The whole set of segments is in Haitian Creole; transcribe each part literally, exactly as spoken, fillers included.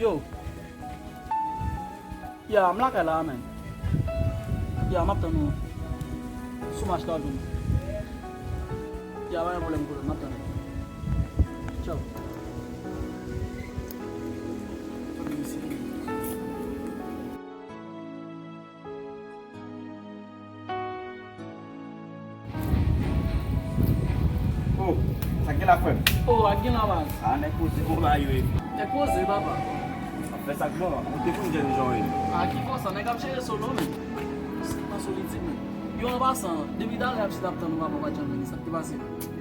Yo. Ya, m lakay la, man. Ya, m ap tann ou. Sou mach la, vin. Ya, pa gen pwoblèm, kouzin, m ap tann ou. Tchao. Oh, sa k gen la, frè m? Oh, ak gen la, baz. Ah, nèg poze, bon bagay yo ye. Nèg poze, papa. Ap fè sa k bon, ou te konn jèn jan w ye. Ah, ki konsa, nèg ap jere solo, men. Nan solitid, men. Yo, an pasan, depi talè ap chita ap tann ou, papa, pa t janm vini, sa k te pase?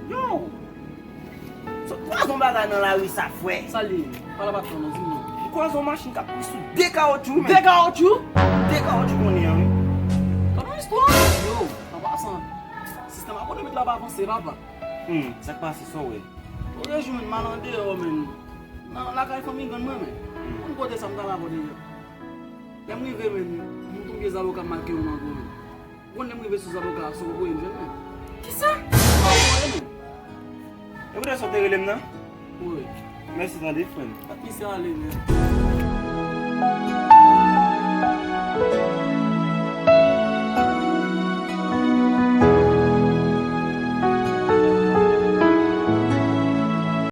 Yo! Sot kwaze yon bagay nan lari sa, frè. Sa l ye? Pale pa tan non, di m non. M kwaze yon machin k ap kouri sou de kawotchou, men. De kawotchou? De kawotchou konnen an, wi. Gad yon istwa. Yo, an pasan, sistèm akonomik la pa avanse, papa. Hmm, sa k pase, sa w wè? Ou rejwenn m al andeyò, men. Nan lakay fanmi grann mwen, men. Hmm. Konn kote sa m ta va bò deyò. Lè m rive, men, m tonbe zaboka m make yon mango, men. Ou konn lè m rive sou zaboka a, se ou voye m jwenn mwen. Kisa? Ou pa voye mwen. E poutèt sa w te rele m nan? Wi. Mèsi tande, frè m. Pa t misye ale, men.